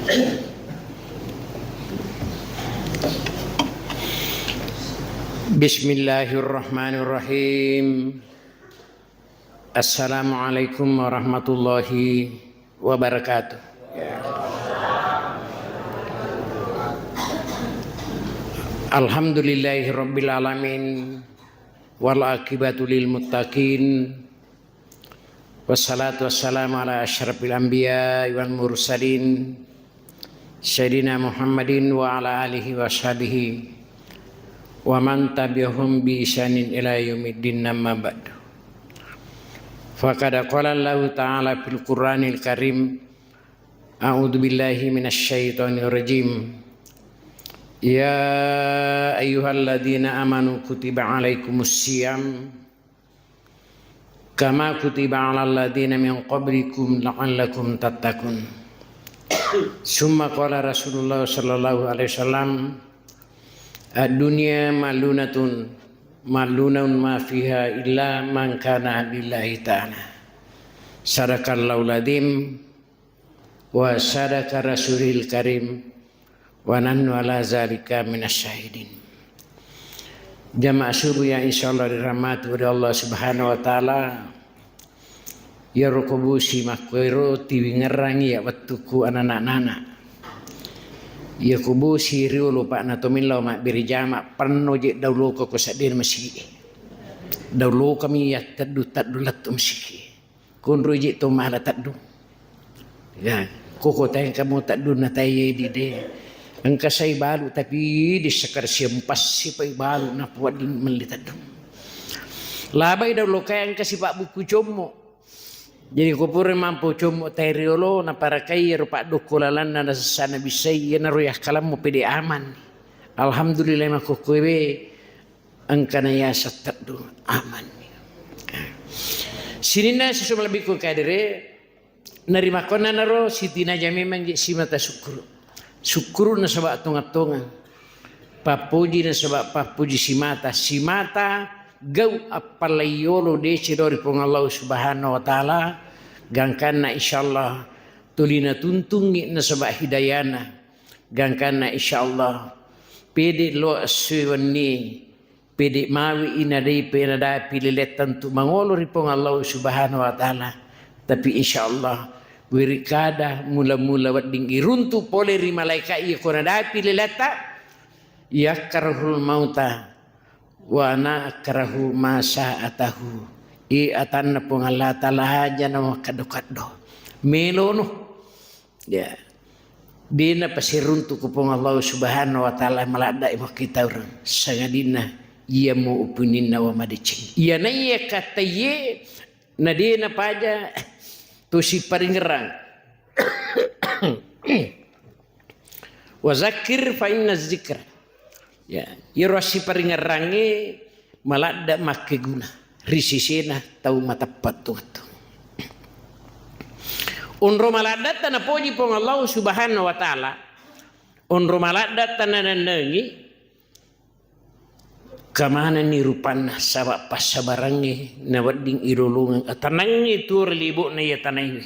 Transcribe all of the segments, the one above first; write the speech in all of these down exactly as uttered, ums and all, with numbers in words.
Bismillahirrahmanirrahim. Assalamualaikum warahmatullahi wabarakatuh. Alhamdulillahi rabbil alamin, wal aqibatu lil muttaqin, wassalatu wassalamu ala asyrafil anbiya wal mursalin, Sayyidina Muhammadin wa ala alihi wa sahbihi wa man tabi'ahum bi ihsanin ila yaumiddin, amma ba'du. Faqad qala Allahu ta'ala fil Qur'anil Karim, a'udzu billahi minasy syaithanir rajim. Ya ayyuhalladzina amanu kutiba alaikumus siyam kama kutiba alal ladzina min qablikum la'allakum tattaqun. Summa qala Rasulullah sallallahu alaihi wasallam, "Ad-dunya malunatun, malunun ma fiha illa man kana lillahi ta'ala." Sadaqallahul adzim. Wa sadaqa rasulil karim wa nahnu ala zalika minasyahidin. Jamaah subuh yang insyaallah dirahmati oleh Allah Subhanahu wa Ta'ala, iyaro ko bosi makkuero tiwingerrangi ya wettukku anana-nana. Iya ko bosi riolo, Pak, na tomillau mabbere jama, penno je dauloko ko seddena masigi. Daulokami ya teddu-teddu lettu masigi. Konro je to mala teddu. Ya, koko tengka mo teddu na taye di de. Engka sai balu tapi di sekar siempassi pai balu na puadding melli teddu. Labai daulo kai engka sipa buku commo. Jadi ko pura mampu commo tai riolo na parakai ro paddokko lalanna na sessana bisai, iyanaro yakkalammu pede aman. Alhamdulillah makkokkoe we. Engkana yaseng teddu amanni. Sininna sisu malebbiku kadere, narimakkonanaro sitinaja memang je simata sukkuru. Sukkuru nasaba tongeng-tongeng. Pappuji nasaba pappuji simata. Simata gau appallaiyolo dece ri Puang Allah Subhanahu wa Ta'ala. Gangkanna insyaallah tuli natuntungi nasaba hidayana. Gangkanna insyaallah pede lo esso wenni. Pede mawi inadai penadapi leletta untuk mangolo ri Puang Allah Subhanahu wa Ta'ala. Tapi insyaallah wiri kada mula-mula wedding iruntu pole ri malaika iya ko nadapi leletta, yakrahul mauta wa ana akrahu ma sa'atahu. I atanna Puang Allah Ta'ala aja na makkaddo-kaddo. Melono. Ya. Dena pasiruntu ku Puang Allah Subhanahu wa Ta'ala maladda makkitaureng. Sangadinna iya mu upuninna wa madeceng. Iya naiya kataiye na dena paja to siparingerang. Wa zakir fa inna zikra. Ya, iyaro assiparingerrangnge maladda makkeguna ri sisena tau mateppa tu-, tu. Onro maladdatta napoji Puang Allah Subhanahu wa Ta'ala, onro maladdatta nanennengi kamanenni rupanna, saba passabarangnge nawedding ilolongeng atannangnge tuo ri libo'na iya tanaiwe.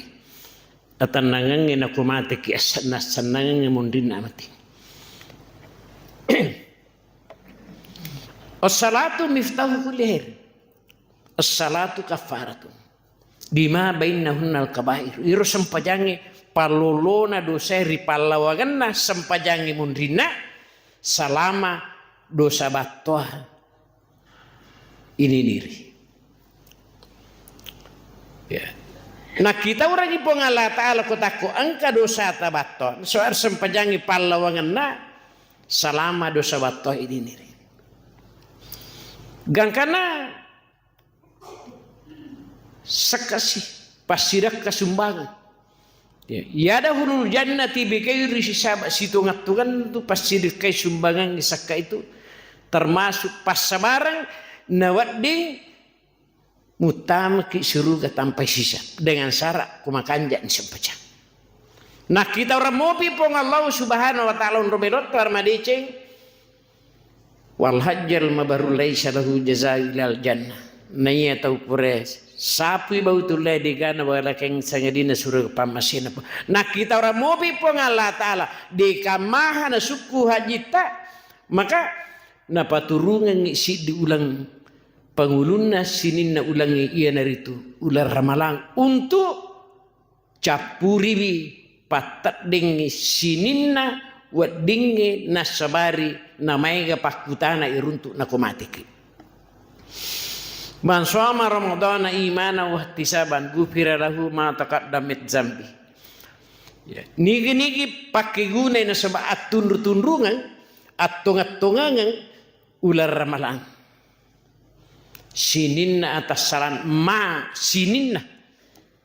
Atannangengnge nako mateki assenna-, assennangengnge monrinna mate. As-salatu miftahu kulli khair. As-salatu kaffaratun lima bainahunnal kabair. Iro sempajangnge pallolona dosae ri pallawangenna sempajangnge monrinna salama dosa battoa ininiri. Ya. Nakkitaurangi Puang Allah Ta'ala ko takko engka dosa tabatto, soal sempajangi pallawangenna salama dosa batto ininiri. Gangkana sekkasi passidakka sumbangan. Ya, yadkhulul jannati bighairi hisab, sitonga-tongantu passidekkai sumbangan sakka itu, termasuk passabarang nawedding muttamaki suruga tanpa hisab dengan syarat ko makanja ni sempecang. Nakkita orang mopi Puang Allah Subhanahu wa Ta'ala onro melotto armadeceng, wal hajjal mabrur laisa lahu jaza'u ilal jannah. Naiya tau pura Sapui bau tullai degana walakeng sangadinna surega pammasena. Nakkita orang mopi Puang Allah Ta'ala, deka maha na sukku hajitta, maka napaturungengngi siddi ulang pangulunna sininna ulangnge, iyanaritu ulang Ramalang, untuk cappuriwi patteddengngi sininna weddingnge nassabari namaega pakkutana iruntuk nako mateki. Man shoma Ramadana imanan wahtisaban, ghufira lahu ma taqaddama min zambi. Ya, nigi-nigi pakkegunai nasaba attunru-tunrungeng, attonget-tongengeng ulang Ramalang. Sininna atassalan, ma sininna.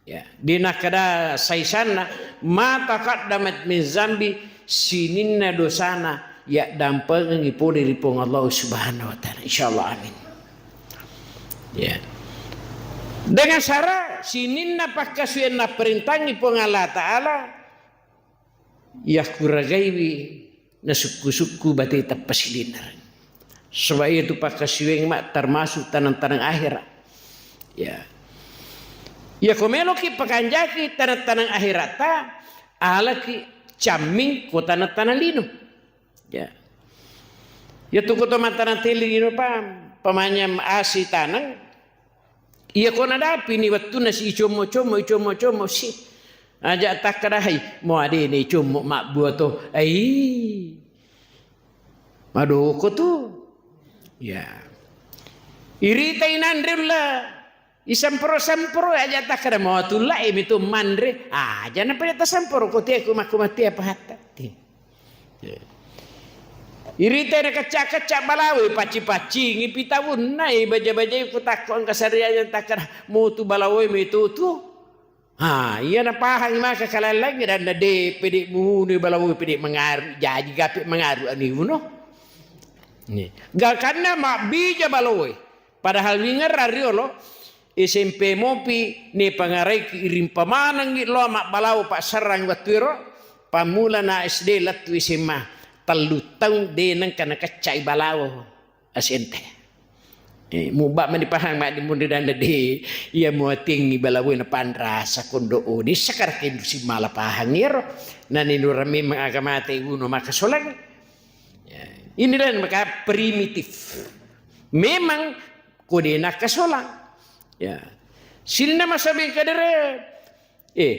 Ya, de nakkeda saisanna, ma taqaddamat min zambi, sininna dosana yaddampengengngi pole ri Puang Allah Subhanahu wa Ta'ala. Insyaallah, amin. Ya. Dengan syarat sininna pakkasuwiang napparentangngi Puang Allah Ta'ala, yakkuragaiwi nasukku-sukku bateta pasilinna. Saba iyatu pakkasiweng ma termasuk tanang-tanang akhirat. Ya. Ya ko meloki pakanjaki tanang-tanang akhiratta, alaki camming ko tanang-tanang lino. Ya. Yatu ko to mattanang teli lino pa, pamanyam asi tanang, iya ko nadapini wettunna si icommo-commo, icommo-commo si. Aja takkadahai, mo adene icommo mabbua to. Ai. Madoko tu. Ya. Irita inanre ulla. Isamporo-samporo aja takkada mo tulla e mitu manre. Aja na pada tasamporo ko teku makku mati apa hatta. Ti. Irita na kecca-kecca balawai, pacci-paccingi pitawunna, eh, baja-bajai ku takko engka sariaja takkada mutu balawai metu tu. Ha, iya na pahang maka kalalang dan na de pede munu balawai pede mangaru, jaji gape mangaru aniuno. Ni. Gakanna mabbija balawai. Padahal wingerra riolo, S M P mopi, ne pangaraiki iring pamanengngi lao mabbalawo passerrang wettuero, pammulana S D lettu S M A, tellu taung de nengka nakeccai balawo asente. Eh, mubba mani pahang maddi munri danda de, iya muatingngi balawo na panrasa kondo o, de sakar kendu simala pahang ero, nani nura memang agamata iwuno maka solang. Ya, inilah maka primitif. Memang ko de nakkasolang. Ya. Sininna masabeng kadere, eh,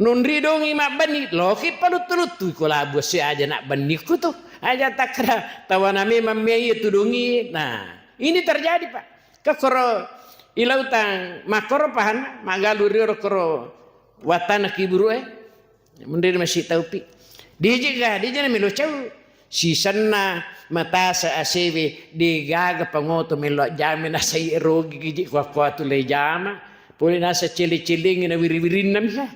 nonri dongi mabbenni, loki paluttu-luttu ko labu se aja nak benni kutu. Aja takkada tawana memang mei tu dongi. Nah, ini terjadi, Pak. Kekoro ilautang makoro pahanna, magalu rioro koro watana kiburu e. Munri masih taupi. Dijega, dijana melo cau. Sisenna matasa asewe, degaga pangoto melo jame nasai erogi giji kuakuatu le jama. Pole nasa cele-celengi na wiri-wirinna miha.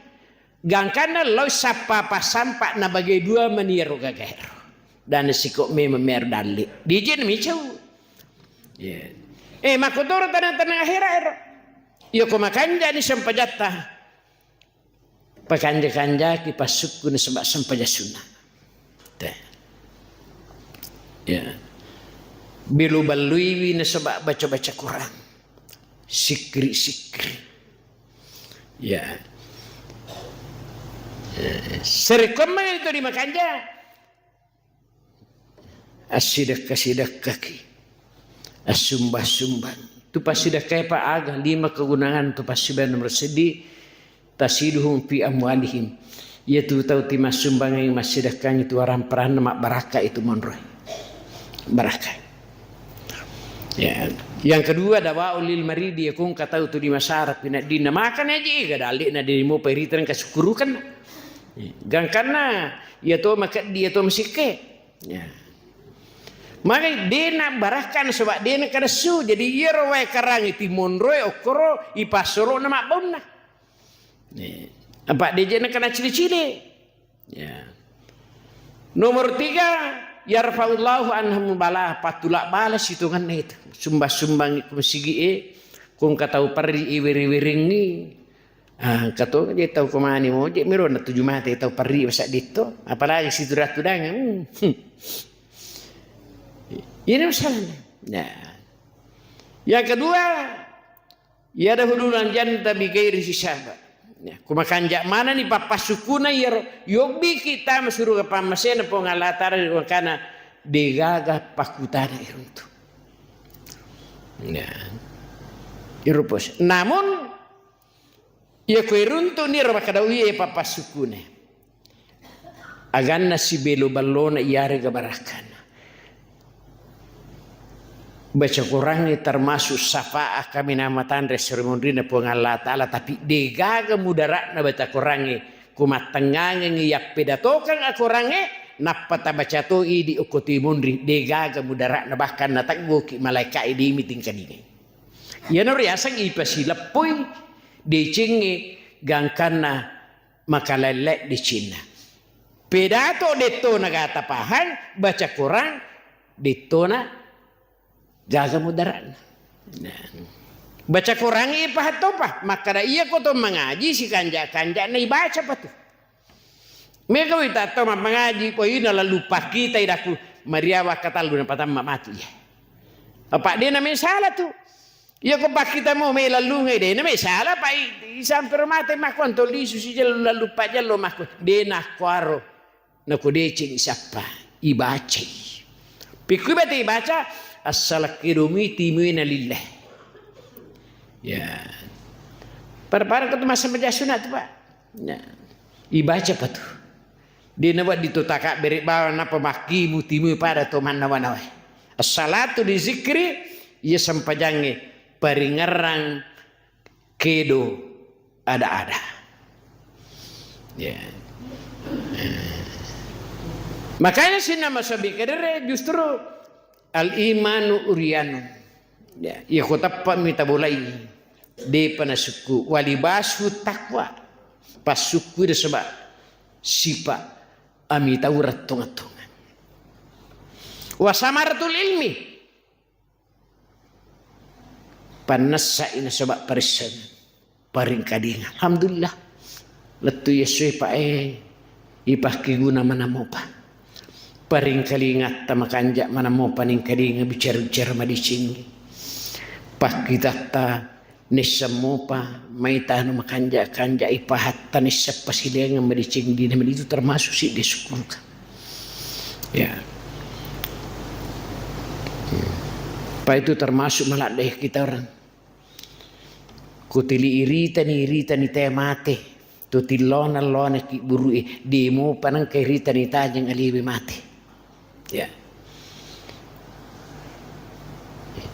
Gangkanna lao sappa pasampa na bage dua mani ero gagaero. Dan siko memang mer dalle. Dijana micau. Ya. Eh, makotoro tanang-tanang akhirat ero. Iyo ko makanjani sempajatta. Pakanja-kanjaki passukku nasaba sempajang sunna. Te. Ya. Belu-belluiwi nasaba baca-baca Quran. Sikri-sikri. Ya. Eh, serekomma itu di makanja. Assidekka-sidekkaki, assumbang-sumbang. Tu passidekkai pa aga lima kegunaan tu passidekka nomor seddi, tasiduhum fi amwalihim. Iya tu tau ti massumbangi massidekkangi tu aramparanna mabbarakka itu monroe. Barakka. Ya. Yang kedua, dawaul lil maridi, yakung katau tu di masara pinaddinna makana ji ga dalle na di mo pairita kasukkurukan. Gangkanna iya to makeddi iya to masikke. Ya. Magai dena barakkan sebab dena kadessu. Jadi iyaro wae karangi timonroe okkoro ipassoro na mabbaunna. Nih. Apa dejena kana cili-cili. Ya. Nomor tiga, yarfa'ullahu anhum bala, patula bala sitonganna itu. Sumbang-sumbang ku masigi e, kung katau perri e weri-weringi. Ah, kato je tau ko mani mo, je miro na tuju mate tau perri masa ditto, apalagi si tudang-tudang. Hmm. Ini masalahnya. Nah. Yang kedua, Yadkhulul jannata bighairi hisab. Ya, ku makanja manani pappassukkuna iyaro, yobbiki tama suruga pammasena Puang Allah Ta'ala, makana degaga pakkutana iruntu. Ya. Iro pos. Namun, iya ko iruntu niro makkada uiye pappassukkune. Aganna sibelo ballona iyarega barakkana. Baca Qurangnge termasuk syafaat kaminang matanre seri monrina Puang Allah Ta'ala, tapi degaga mudaratna baca Qurangnge, ku mattengngangengngi yappedatokang akorangnge, nappa tabaca to idi okko timunri, degaga mudaratna, bahkan nateggoki malaika e demi tingkalingai. Iyanaro riaseng ipasileppoi decengnge gangkanna makalelle decenna. Pedato dettona gata pahang, baca Quran dettona gaga mudaratna. Nah. Baca Quran ipahattopa, makkada iya ko to mangaji sikanja-kanjana ibaca patu. Mega wita to mangaji ko ina lalu pakita idaku mariawa katallu napatamma matu iya. Apa dena mesala tu. Iya ko pakkitamo me lallungai dena mesala pa i, isampero mate makko anto lisu sijello lalu pajello makko dena kuaro. Nako deceng sappa ibacai. Pikkui bate ibaca, assalakkedomi timuina lillah. Ya. Para-para ko tu masa maja sunat tu, Pak. Ya. Ibaca pa tu. Dena wedding tu takabbere bawang napa makkimu timui pada to mannawa-nawa. Assalatu di zikri, iya sempajangnge paringerrang kedo ada-ada. Ya. Makanya sinna masabi kedere justru al imanu uryanun. Ya, iya ko tappa mi tabolai. Depa nasukku walibasu takwa. Passukku de sebab sipa ami tau rettonga-tonga. Wasamaratul ilmi. Pannessai nasaba parissengnge. Paringkalinga. Alhamdulillah. Lettu yessoe pa e ipakkiguna manammopa. Paringkalingatta makanja manammopa ningkalinga bicara-bicara madicingngi. Pakkitatta nisseng mopa maitanu makanja-kanja ipahatta nisseng pasilengeng madicing dina maditu termasuk siddi sukkuruka. Ya. Apa itu termasuk maladde kita orang. Kutili iritani, iritani te mate. Tutillona-lona ki burue. Demo panengka iritani tajeng aliwe mate. Ya.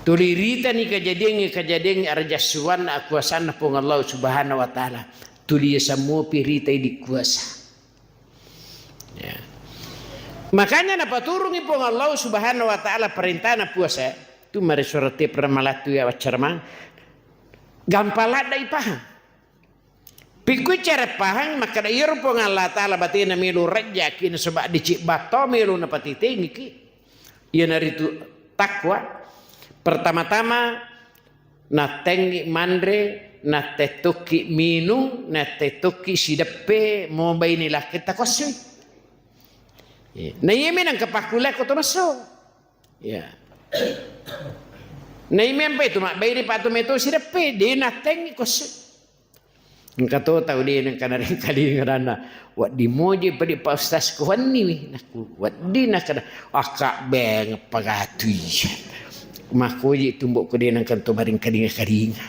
Tuli iritani kejadiangnge-kejadiangnge arjassuanna akuasanna Puang Allah Subhanahu wa Ta'ala. Tuli yasammopi rita idi kuasa. Ya. Makanya napaturungi Puang Allah Subhanahu wa Ta'ala perintahna puasa. Tu mari surati pernah malatu ya waccarmang. Gampang ladda ipahang. Pikkui cara pahang makkada iyaro Puang Allah Ta'ala batena melo rejjaki nasaba dicibba to melo napatitengiki. Iyanaritu takwa. Pertama-tama nattengngi manre, nattettokki minung, nattettokki sideppe mobaini lakketta kossui. Iya. Na iyami nangka pakkulle ko to masso. Iya. Na iyami ampai tu mabbaini pa tu meto sideppe de nattengngi kossui. Engka to tau de nengka naringkalinga ranna, wedding moje pedi Pak Ustaz ko wenni wi, nakku, wedding nakkeda, akka beng pagatui. Makkoje tumbok ko de nengka to maringkalinga-kalinga.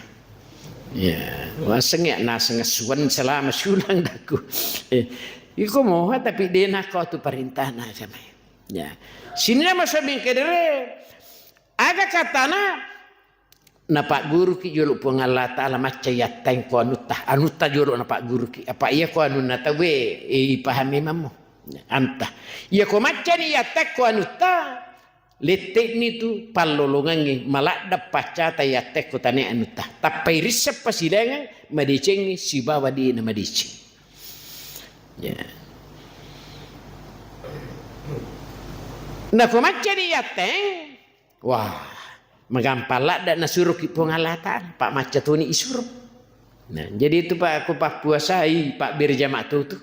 Ya, waseng ya naseng suwan selama sulang dakku. Eh, iko moha tapi de nakko tu perintahna agama. Ya. Sininna masabbing kedere, aga katana Napagguruki jolo Puang Allah Ta'ala macca yattaeng ko anutta, anutta jolo napagguruki. Apa iya ko anunna tauwe, eh, ipahami mammu. Anta. Iya ko maccani yattaeng ko anutta, lette'ni tu pallolongangnge maladda paccata yattaeng ko tane anutta. Tappai risseng pasilaingeng madecengngi sibawa de'na madeceng. Ya. Nako maccani yattaeng, Wah, magampang ladda nasuroki Puang Allah Ta'ala, pa macca toni isuro. Nah, jadi itu pa ko pappuasai, pabbere jama tutu.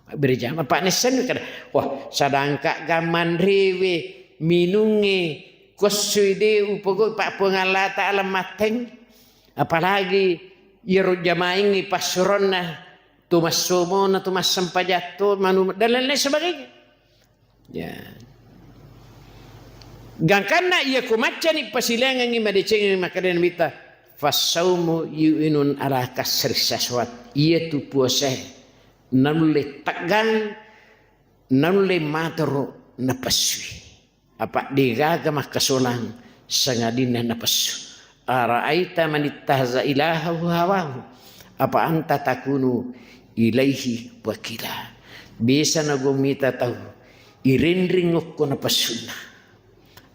Pabbere jama, pa nessenni kada. Wah, sadangka ga manrewe, minungnge, kossoi de upogau pa Puang Allah Ta'ala matteng. Apalagi iyaro jamaingngi passuronna, to massomona, to massempajatto, manu, dan lain-lain sebagainya. Ya. Gangkanna iya ko maccani pasilengengngi madecengengngi makkeda Nabitta, "Fassaumu yu'inun ala kasri syahwat." Iyatu puasae naulle taggang, naulle matoro napessui. Apa degaga makkasolang sangadinna napessu. Ara'aita manittahaza ilahahu hawahu. Apa anta takunu ilaihi wakila. Biasa nago mita tau irenreng okko napessunna.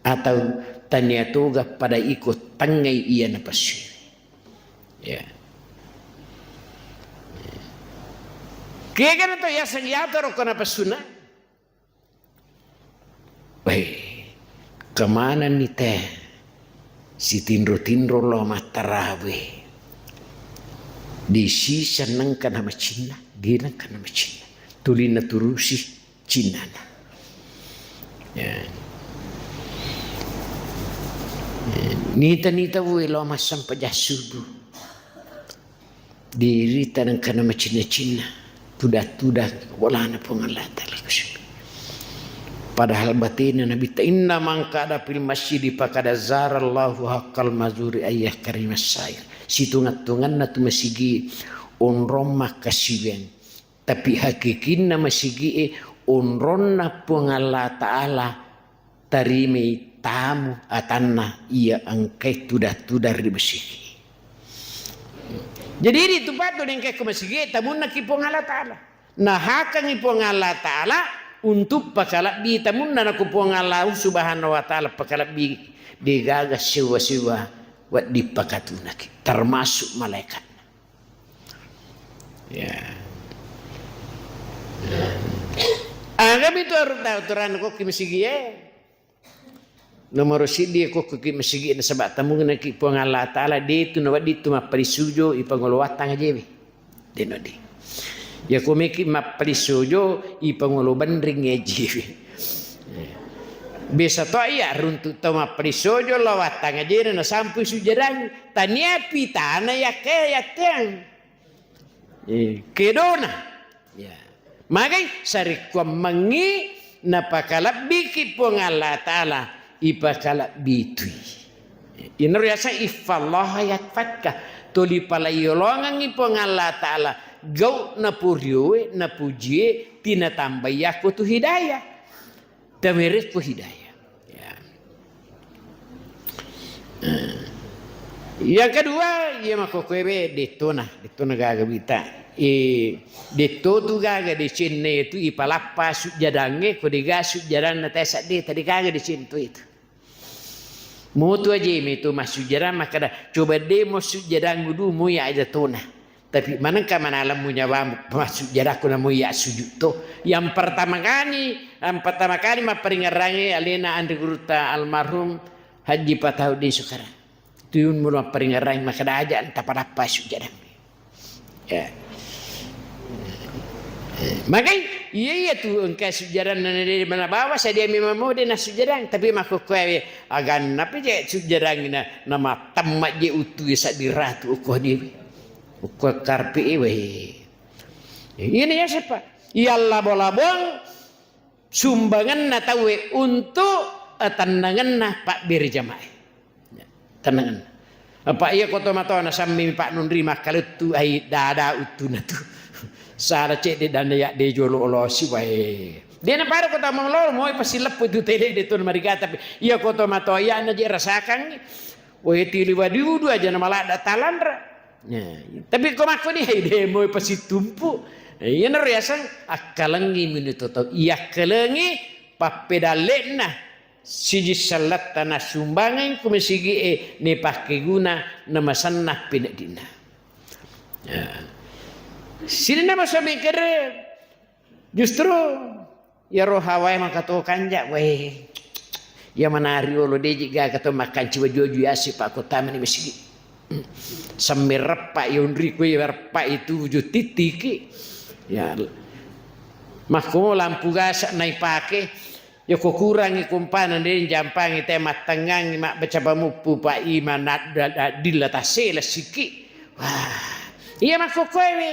Atau tania toga pada iko tangngai iya napessu. Ya. Kegana to yaseng yatoro okko napessunna. Weh, kemanani te sitinro-tinro lao mattarawe. Disisa nengka namacinna, de nengka namacinna. Tuli naturusi cinnana. Ya. Ya, nita-nita we lao massempajang subuh. Dirita nengka namacinna-cinna, tudang-tudang bolana Puang Allah Ta'ala kusuk. Padahal batena Nabitta, "Inna man qa'ada fil masjidi faqad zarallahu haqqal mazuri ayyah karimas sair." Situnga-tunganna tu masigi onrong makkasiwiang. Tapi hakikinna masigie onronna Puang Allah Ta'ala tarimai tamu atanna iya engkae tudang-tudang ri masigi. Jadi ritu pattu nengkae ko masigi tamunnaki Puang Allah Ta'ala. Nahakangi Puang Allah Ta'ala untuk pakalebbi tamunna nako Puang Allah Subhanahu wa Ta'ala pakalebbi degaga sewa-sewa wedding pakatunaki termasuk malaikatna. Ya. Agami tu harus tahu terang kok ki masigi e. Nomoro siddi e kokkoki masigi nasaba tamunna ki Puang Allah Ta'ala de tu nawedding tu mappalisujo ipangolo wattang ajewe. De no de. Ya komeki mappalisujo ipangolo benring ajewe. Biasa to iya runtu tau mappalisujo lo wattang ajena nasampui sujadang tania pitana yakke yatteang. Eh, kedona. Ya. Magai sarekkuammengngi napakalebbiki Puang Allah Ta'ala, ipakalebbi tui. Inaro yasa ihfallaha yahfadka. Tuli palaiyolongengngi Puang Allah Ta'ala, gau napurioe, napujie, tinatambai yakko tu hidayah. Tawerekko hidayah. Ya. Eh. Yang kedua, iya makkokkoe be dettona, dettona gaga wita. Eh, detto tu gaga decenna itu ipalappa sujjadangnge, ko dega sujjadanna tesa de, tadi gaga decento itu. Mutu aje mi tu massujjadang makkada, coba demo sujjadang udu mu ya aja tona. Tapi manengka manalemmu nyawamu, massujjadakku namo iya sujud to. Yang pertama kali, yang pertama kali mapparingerrangi alena Anre Gurutta almarhum Haji Patau di Sukara. Tuyun mulo mapparingerrangi makkada aja anta padappa sujjadang. Ya. Magai iya iya tu engka sujjadang nana de mana bawa sadia memang mau de nasujjadang tapi makkokkoe aganna pe je sujjadang na nama temmat je utu saddi ratu ko dewe. Ukko karpi iwe. Ini ya siapa? Iya labo-labong sumbanganna tauwe untuk, eh, tennangenna pabbere jamaah. Tennangenna. Apa iya koto matoa nasammi Pak Nunri makkalettu ai dada uttuna tu. Sala cedde dan ya de jolo olosi wae. Dena pada kota mangolo moi pasti leppu tu tele de tu marigata. Iya koto matoa iya na je rasakan. Wae tili wadiudu aja na maladda talanra. Ya, tapi ko makkoni hai demo pasitumpu. Iyanaro yaseng akkalengi minuto tau. Iyakkalengi pappedalle'na siji sallatta nasumbangang ko masigi'e ne pakkeguna namasanna peneddinna. Ya. Sininna masami kere justru Iyaro hawae makato kanja, weh. Iya manari olo deji gaga to makkanci waju-waju yasi pakkotamani masigi. Sammereppa yonri kue reppa itu wujud titiki. Ya. Makko lampu gasa naipake. Yako kurangi kumpana de jampangi te mattengngangi mabbaca pamuppu pa ima nadda-, dilla tasela sikki. Wah, iya makkokkoewe.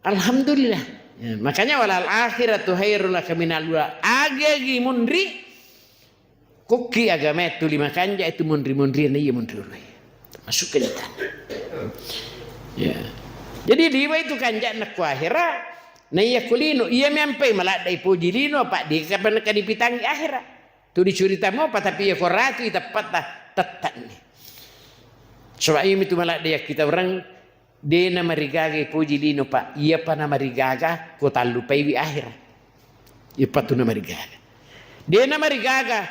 Alhamdulillah. Ya, makanya walal akhiratu khairul laka minal ula. Agi-agi munri, kukki agama itu lima kanja itu munri-munri na iya munri ulai. Masuk ke jatan. Ya. Jadi liwa itu kanja nakku akhira, na iya kulino, iya mempai maladai poji lino, apa di kapan kadipitangi akhira. Tu dicurita mo apa, tapi iya koratu ita pata tetani. Sebab iya itu maladai kita orang, Dena marigaga poji lino, Pak. Iyapa namarigaga ko tallupaiwi akhira. Iyapa tu namarigaga. Dena marigaga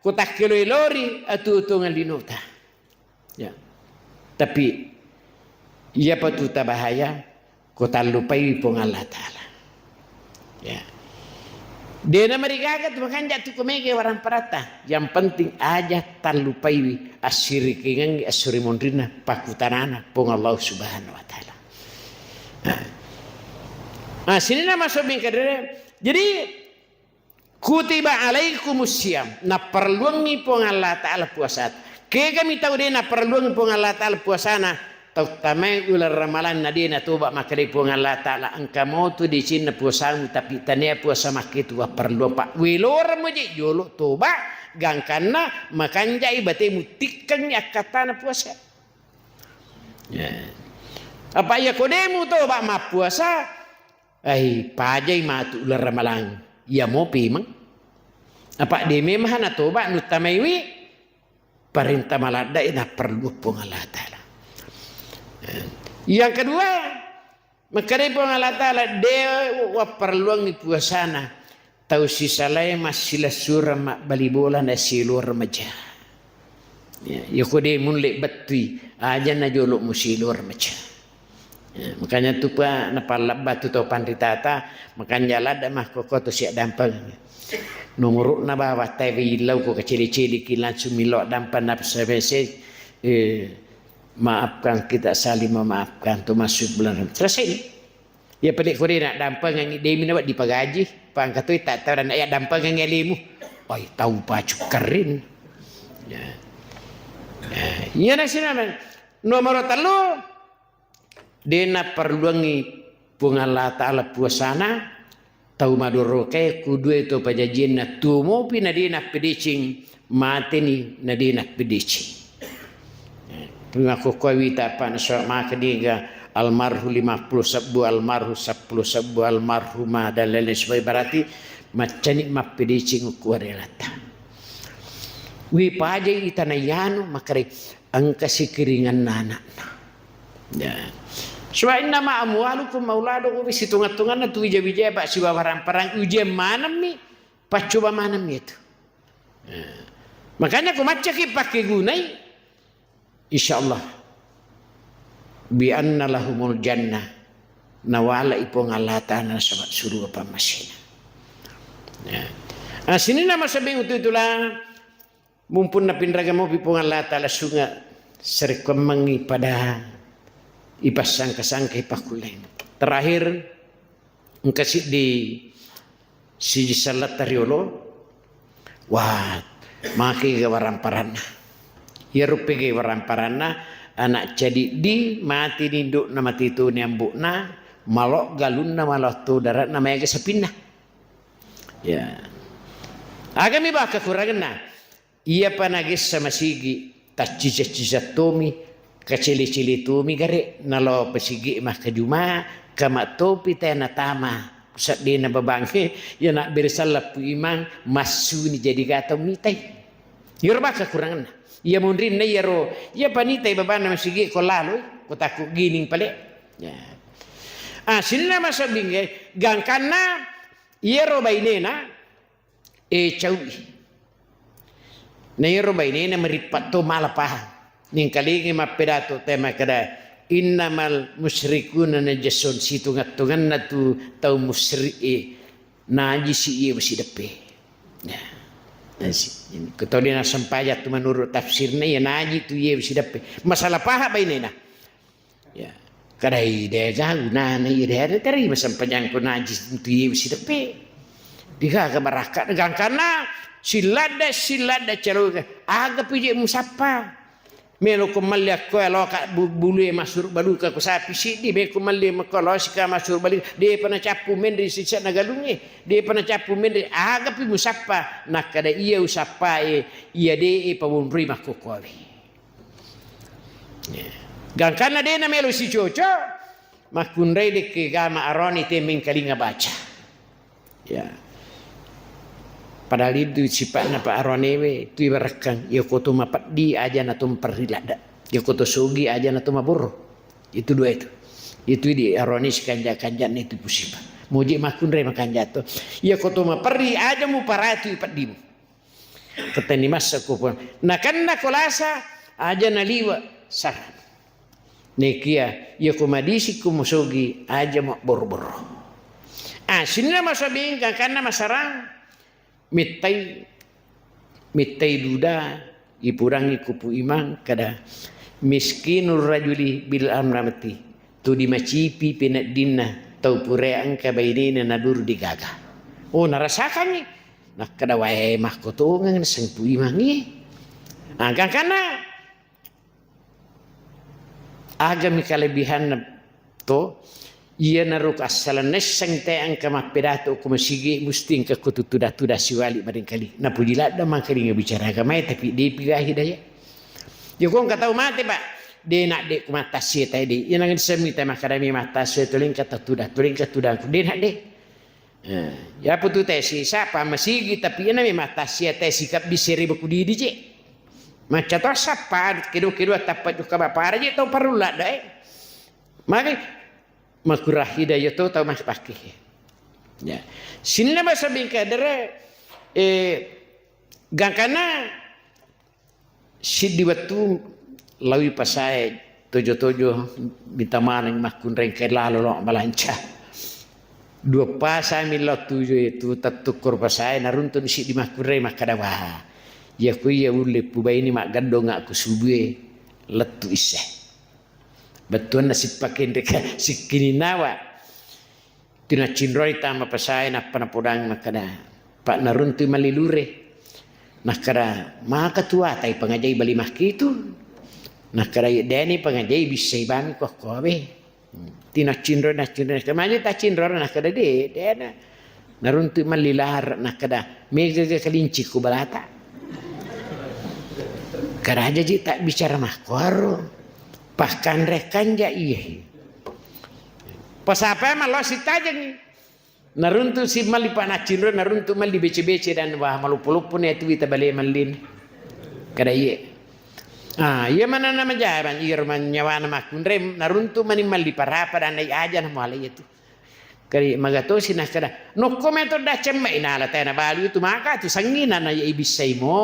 ko takkelo-elori atu-, atuongang linota. Ya. Tapi iyapa tu tabahaya ko tallupaiwi Puang Allah Ta'ala. Ya. Dena marigaga tu makanja tu ko mega waramparatta. Yang penting aja tallupaiwi assirikingengngi assuri monrinna pakutanana Puang Allah Subhanahu wa Ta'ala. Nah. Ah, sininna masuk bingkadere. Jadi kutiba alaikumus siyam, naparelluangngi Puang Allah Ta'ala puasa. Kegami tau de naparelluangngi Puang Allah Ta'ala puasana, tau tamai uleng Ramalang na de natoba makkeda Puang Allah Ta'ala, engka motu decenna puasamu, tapi tania puasa makketu wapparelluang, Pak. Weloreng moje jolo toba, gangkanna makanjai batemu tikkengngi akkattana puasa. Ya. Apa iya ko de mutoba mappuasa, ai pajai matu uleng Ramalang. Iya mopi mang. Apa de memang natoba nuttamaiwi parenta maladde naparellu Puang Allah Ta'ala. Yang kedua, makkedai Puang Allah Ta'ala, de wapparelluangngi puasana tau sisalae massilessureng mabbali bola na siluar maja. Ya, yako de mulle bettui, aja na jolo musiluar maja. Ya, makanya tu pa napallabba tu tau panritata, makanja ladde makkoko tu siaddampeng. Nomorokna bawa tai illau ko kacili-cili ki langsung milo addampeng na S M S, eh, maafkan kita saling memaafkan tu masuk bulan Ram-, selesai. Ya pede kore na dampengengngi demi na dipagaji, pangkatoi tak tahu na ya dampengengngi alimu. Oi, tau pacu kering. Ya. Ya, iya na sinameng. Nomor tellu, de naparelluangngi Puang Allah Ta'ala puasana, tau madorokae kudue to pajajianna, tuo mopi na de nappedeceng, mateni na de nappedeceng. Makkukkua wita apa nasaba maka niga almarhum lima puluh sebbu, almarhum seppulo sebbu, almarhumah dan lain-lain sebagainya, berarti maccani mappedeceng ukku warelatta. Wi pajai itana yanu makare engka sikiringanna anakna. Ya. Sebab innama amwalukum auladukum, situnga-tunganna tu wija-wija ba sibawa parang-parang ujian manemmi, paccoba manemmi itu. Ya. Makanya ko maccaki pakkegunai, insyaallah bi anna lahumul jannah, nawalai Puang Allah Ta'ala nasaba suruga pammasena. Ya. Ah, sininna masabing utu itulah. Mumpung napinraga mopi Puang Allah Ta'ala sunga sarekkuammengngi pada ipassangka-sangka ipakkulleng. Terakhir, engka siddi siji selletta riolo, wah, maki ga waramparanna. Iyaro pega waramparanna, anak cadiddi mati ni indokna, mati toni ambo'na, malo galunna, malo to dare'na, maega sapinna. Ya. Agami baka kurangenna. Iyapa nagessa masigi, taccica-cica tomi, kacele-cele tomi gare, nalao pasigi makkajuma, kama topi te natama, seddena babange, ya nabbere sallappu imang, massuni jadi gatau mitai. Iyaro baka kurangenna. Iya monrinna iyaro, iya panitai babanna masigi ko laloi, ko takku gining pale. Ya. Ah, sininna masabbinge, gangkanna iyaro bainena, eh, caui. Na iyaro bainena marippa to mala pahang. Ningkalingi mappedato te makkeda, "Innamal musyrikuna najasun," situnga-tunganna tu tau musyrik e, najisi iye wasideppe. Ya. Najisi. Ko tau de nasempaja tu menurut tafsirna, ya najis tu iye wasideppe. Masalah pahang bainena. Ya. Kadai de gaga gunana iya de ada terima sempajang ko najis tu iye wasideppe. Digaga barakka, gangkanna silladda, silladda caloga. Aga pije musappa. Melo ko malli akkoe loka bu-, bulue masuru baluka ko sapi siddi, me ko malli makko lo sika masuru baluka. Depa nacappu menre sisa nagalunge. Depa nacappu menre, aga pi musappa. Nakkada iya usappae, iya de e pawonroi makkokkoe. Ya. Gangkanna de namelo sicoco, makkunrai dekke gama aroni te mengkalinga baca. Ya. Padahal itu sipa'na pa aronewe, tu ibarakkan, ya koto mapeddi aja na to mperri ladda. Ya koto sogi aja na to maborro. Itu dua itu. Itu di aroni sikanja-kanjana itu pusipa. Muji makkunrai makanja to. Ya koto maperri aja mu paratu peddimu. Keteni massa kupon. Nakanna kolasa aja naliwa sarang. Nekia, iya ko madisi ko musogi, aja mabboro-boro. Ah, sinna masobing gangkanna masarang, mittai, mittai duda, ipurangi kupu imang, kada miskinur rajuli bil amramati, tu dimacipi peneddinna, tau purea engka bainena naduru digaga. Oh, narasakangngi. Nakkada wae makkotongeng sengpu imangngi. Ah, gangkanna Agami kalebihanna to, iyanaro assalenna esseng te engka mappidato ko masigi, musti engka ko tutuda-tuda siwali maringkali. Napuji ladda mangkalinga bicara agamae, tapi depi gahi daya. Ya ko engka tau mate, Pak, de nadde ko matassie tae de. Iya nang semmi te makkadami matassie tolengka tatuda, tolengka tudangku. De nadde. Eh, ya putu tesi sapa masigi, tapi iyana memang tassia tesi kabbisere beku didi je. Macca to sappa kedo-kedo tappa jokka bapara je tau parellu ladda e. Magi makurahida ya to tau mas pakke. Ya. Sinna basa bingka dere, eh, gangkana Siddi wettu lawi pasae tojo-tojo mita maneng makkunrai engka lalo lo malanca. Dua pasami lao tuju itu tettukkoro pasae naruntuni siddi makkunrai makkada, "Wah, iya ku iya ulle pubaini maggeddong aku subue lettu isse." Bettuanna sippakenreka sikkininawa. Tinaccinroi tama pasae nappa napodang makkada, "Pak, naruntui malli lure." Nakkada, "Maka tuatai pangajai bali makkitu." Nakkada, "Iya deni pangajai bissai bami kuakkoawe." Tinaccinroi, naccinroi, nakkada, "Magi taccinroi?" Nakkada, "De, dena." Naruntui malli lara, nakkada, "Megaga kalinci ku balata." Karaja ji tak bicara makkuaro. Pakkanre kanja iye. Pasapai mallo sittajengngi. Naruntu si malli panaccinro, naruntu malli bece-bece dan wah maloppo-loppo ne tu wita bale mallin. Kada iye. Ah, iya manana majaban, iya manyawana makkunre, naruntu mani malli parapa dan nai aja na muala iya tu. Kari magatosi nakkada, "Nokko meto daceng mai nala tena balu itu maka tu sangina na iya ibissaimo."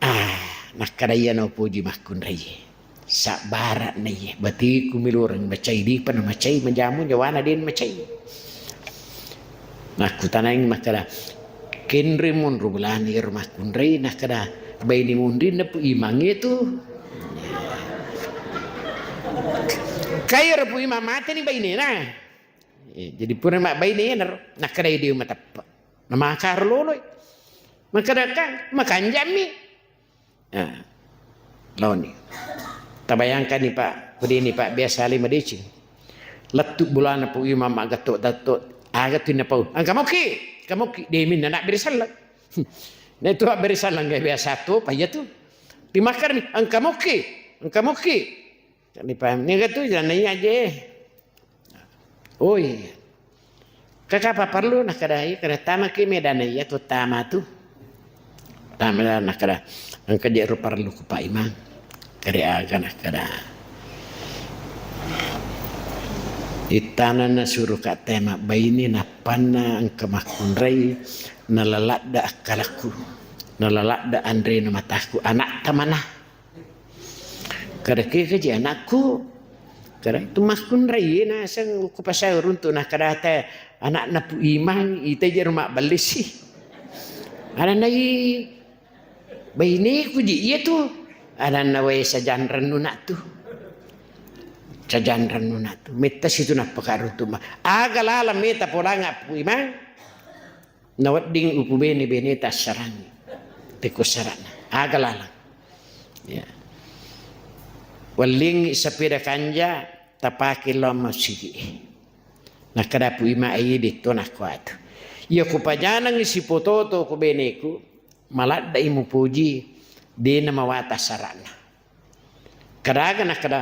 Ah, nakkada iyana upoji makkunraie. Sabbara naiye, batiku miloreng macai dipa na macai majamu nyawana den macai. Nakkutanaing makkada, "Kenre monro bulani ero makkunrai?" Nakkada, "Baine monrinna pu imangnge tu." Kai ero pu imang mateni bainena. Eh, jadi pura mabbaine iyana ro, nakkada ide mateppa. Namakaro loloi. Makkada, "Kang, makanjammi." Ah, laoni. Tabayangkanni, Pak, pudini, Pak, biasa ale madeceng. Lettu bulana pu imang maggatto-gatto, aga tu napau. "Engka mokki, engka mokki." Deminna nabbere sallang. Na itu abbere sallang ga biasa tu, pa iya tu. Timakkarmi, "Engka mokki, engka mokki." Ni paham, niga tu janna iya je. Oh iya. Kaka apa perlu nakkada iya, kada tamaki medana iya tu tama tu. Tama nakkada engka je ro perlu ku Pak Imang. Kare aga nakkada. Ittana nasuru ka tema baini nappanna engka makkunrai nalaladda akkalakku. Nalaladda anrena mataku anak tamana. Kada kega ji anakku. Kada tu makkunrai naseng ku pasai runtu nakkada te anakna Pu Imang ita je rumah ballesi. Adanna i baineku ji iya tu. Adanna wae sajanrang nuna tu. Sajanrang nuna tu. Metta situ nappa karuntu ma. Aga lalang meta polanga Pu Imang. Nawedding upubene-bene tassarangi. Tekko sarana. Aga lalang. Ya. Wellingi sepeda kanja tapake lao masigi. Nakkeda Pu Imang, "Iya, detto nakko atu. Iya kupajanangi sipototo ko beneku, maladde'i mupoji, dena mawata sarana." Kadaga nakkeda,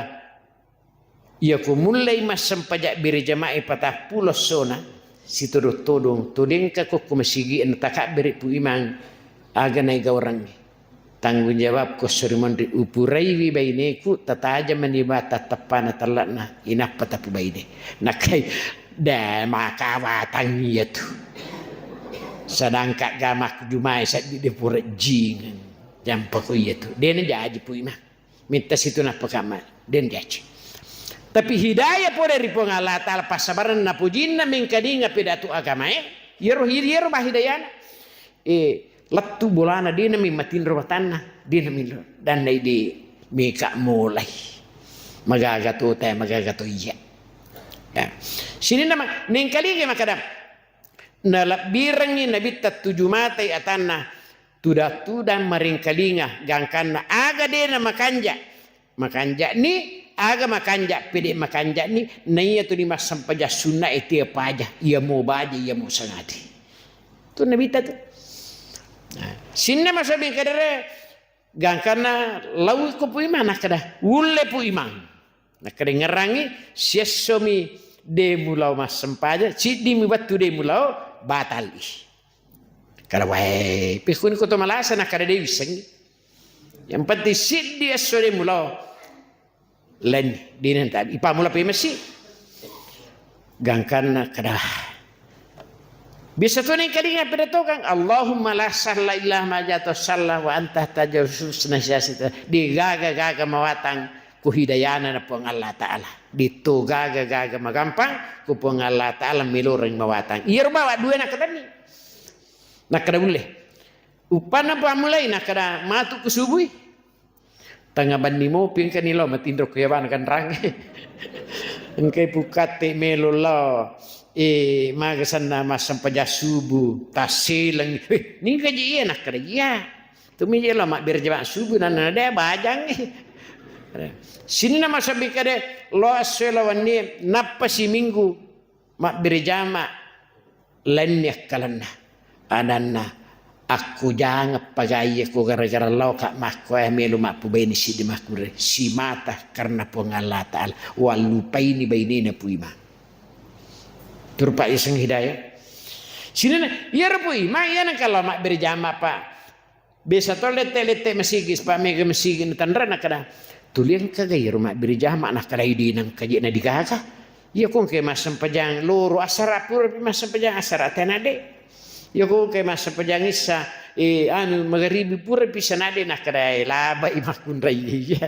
"Iya ko mullei massempajang bere jamae patappulo essona, sitodong-todong, todengka ko, ko masigi na takabbere Pu Imang, aga naigaurangngi." Tanggung jawabku esso ri monri, upuraiwi baineku, tatajeng mani bata teppana telle'na, inappa tapubaine. Nakkai, de makawatangngi iyatu. Sedangkan gamakku jumai seddi de pura jingeng. Jampako iyatu. De najaji Pu Imang. Mitta situ nappa kamma. De najaji. Tapi hidayah pole ri Puang Allah Ta'ala, passabarenna pujinna mengkalinga pidato agamae, iyaro, iyaro bah hidayana. Eh, lettu bolana, dena mi matinro watanna, dena mi lo. Dan nai di meka molai. Magaga to te, magaga to iya. Ya. Sininna ma-, nengkalinga makkeda, nalebbirengngi Nabitta tuju matai atanna, tudang-tudang maringkalinga gangkanna aga dena makanja. Makanja'ni, aga makanja, pede makanja'ni, naiya tuni massempajang sunna e tea paja, iya mo baja, iya mo sangadi. Tu Nabitta tu. Nah, sinna masabi kadere, gangkanna lawi ko Pu Imang, nakkeda, "Ulle Pu Imang." Nakkeda, "Ngerangi, siessomi de mulao massempajang, siddimi wettu de mulao, batali." Kada wae, pekuni ko to malasa, nakkeda de wissengi. Yang penting siddi esso de mulao. Lain, dina ta-, ipamula pe masi. Gangkanna kada. Bisa tu nengkalinga pidatokang, "Allahumma la sahla illa ma ja'altahu sahla wa anta taj'alul huzna idza syi'ta." Digaga-gaga mawatang ku hidayana na Puang Allah Ta'ala. Ditu gaga-gaga magampang ku Puang Allah Ta'ala, meloreng mawatang. Iyaro bawa dua nakkadanni. Nakkeda ulle. Uppanna pamulai, nakkeda matu ku subui. Tengnga benni mopi engkani lao matinro ku yawana ganrangnge. Engkai pukatte melo lao, eh, maga senna massempajang subuh, tasseleng. "Eh, ningka ji iya?" Nakkeda, "Iya." Tumi je lao mabbere jama subuh, nanna de bajang. Sininna masabi kade, lao esso lao wenni, nappa siminggu. Mabbere jama lainni akkalenna. Adanna, "Akkujangeng pagaie ko gara-gara laoka makkoe melo mappubaini siddi makkunrai simata karena Puang Allah Ta'ala." Wallupaini bainena Pu Imang. Turpa iseng hidayah. Sinena, iyaro Pu Imang, iya nengka lao mabbere jama, Pak. Biasa to lette-lette masigi, sapa mega masigi na tanra, nakkeda, "Tuli engka ga iyaro mabbere jama?" Nakkeda, "Idi nengka je na digaga. Iya ko engka massempajang loro asara pura pi massempajang asara tena de. Iya ko engka massempajang issa, eh, anu, magaribi pura pi sana de." Nakkeda, "Eh, labai makkunrai iya."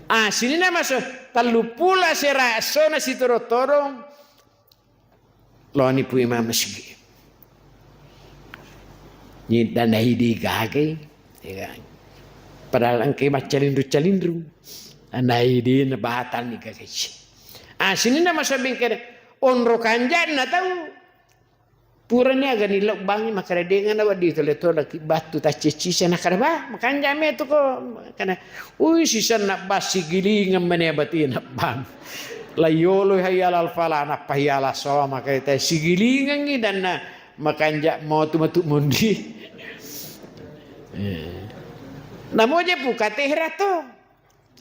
Ah, sininna maso, telluppulo asera essona sitodong-todong. Loni Pu Imang masigi. Ni dana idi gagai, ya kan? Padahal engkai maccalinru-calinru. Dana idi na batal ni gagai. Ah, sininna masabbing kede, onro kanjanna tau. Purani aga ni lobbangi, makkaredengana wedding tole-tole ki battu taccecci, nakkeda, "Bah, makanja metu ko." Kana, "Ui, sisenna bang sigilingeng mane batina bang." Laiyolo hayya alal falah, nappa hayya alas shalah, maka te sigilingengngi danna makanja motu matu mondi. Eh. Namo je pukate herato.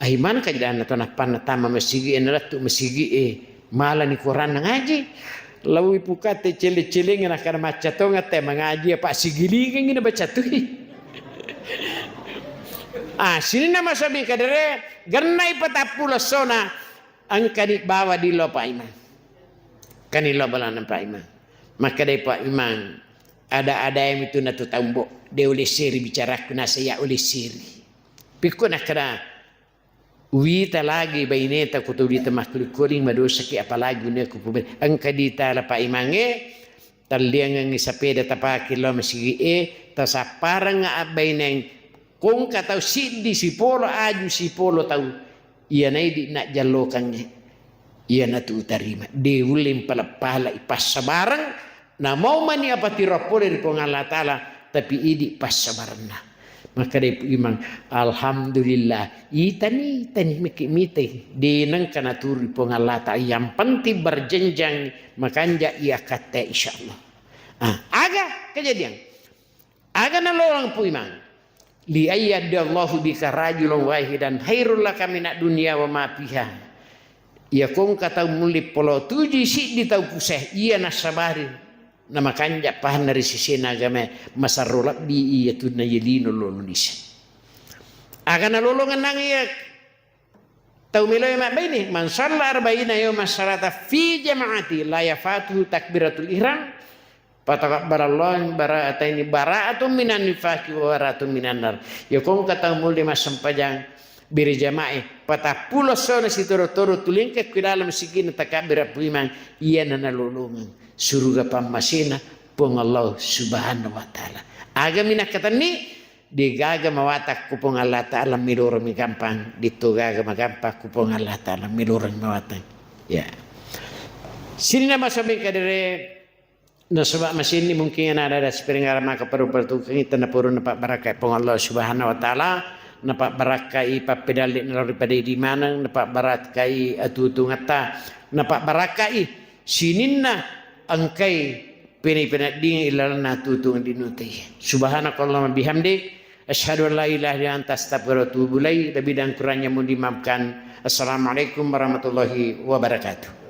Ai maneng kajadanna to nappanna tama masigi e, nalettu masigi e, malani koranna ngaji. Lawi pukate cele-celengnge nakkeda macca tongeng te mangaji, apa sigilingengngi nabaca tui. Ah, sininna masabi kadere, gennai patappulo essona, engkani bawa dillo Pak Imang. Kani lo balana Pak Imang. Makkedai Pak Imang, "Ada-ada mitu natu taumbo, de ulesseri bicaraku, nasaya ulesseri." Pikku nakkeda, "Uwita lagi baineta ko tuli tamakkuling-kuling madosaki, apalagi une ko pubene." Engka ditala Pak Imangnge, talliangengngi sapeda tapake lao masigi'e, tasapparengnga abbaineng, ko engka tau siddi sipolo aju sipolo tau, iyanaidi najjallokangnge, iyanatu utarima. De ulle mpala-palai passabareng, Namau mani apa tiro pole ri Puang Allah Ta'ala, tapi idi passabarenna. Maka de Pu Imang, alhamdulillah, itani, itani miki mitai, de nengka naturu Puang Allah Ta'ala, yang penting berjenjang makanja iya katta, insyaallah. Ah, aga kejadian. Aga nalolong Pu Imang. Li ayyadallahu bika rajulan wahidan khairul laka minad dunya wa ma fiha. Iya kongka tau mulli polo tuju siddi tau puseh, iya nassabari. Namakanja pahanna ri sesena agama, masarro lebbi iya tunna yelino lolo lise. Aga nalolongeng nang iya tau meloe mabbaine, man shalla arba'ina yauman shalata fi jama'ati la yafatuhu takbiratul ihram, fatakabbalallahu bara'ataini, bara'atun minan nifaqi wa bara'atun minan nar. Iya kongka tau mulli massempajang berjamaah patappulo essona sitoro-toro tulingka ku dalam sigina takabbira Pu Imang, iyana nalolongeng suruga pammasena Puang Allah Subhanahu wa Ta'ala. Aga minakkatenni, degaga mawatang ku Puang Allah Ta'ala miloreng migampang, ditto gaga magampang ku Puang Allah Ta'ala miloreng mawatang. Ya. Sininna masomi kadere nasaba masinni mungkin ada-ada sipiring aramaka paru-paru tukengi tenna purun napabbarakkai Puang Allah Subhanahu wa Ta'ala, napabbarakkai pappedalli nalori padedi maneng, napabbarakkai atutungatta, napabbarakkai sininna engkai pene-penedding ilalenna tutung dinutai. Subhanakallahumma bihamdik, asyhadu an la ilaha illa anta astaghfiruka wa atubu ilaik. Lebih dan kurangnya mohon dimaafkan. Assalamualaikum warahmatullahi wabarakatuh.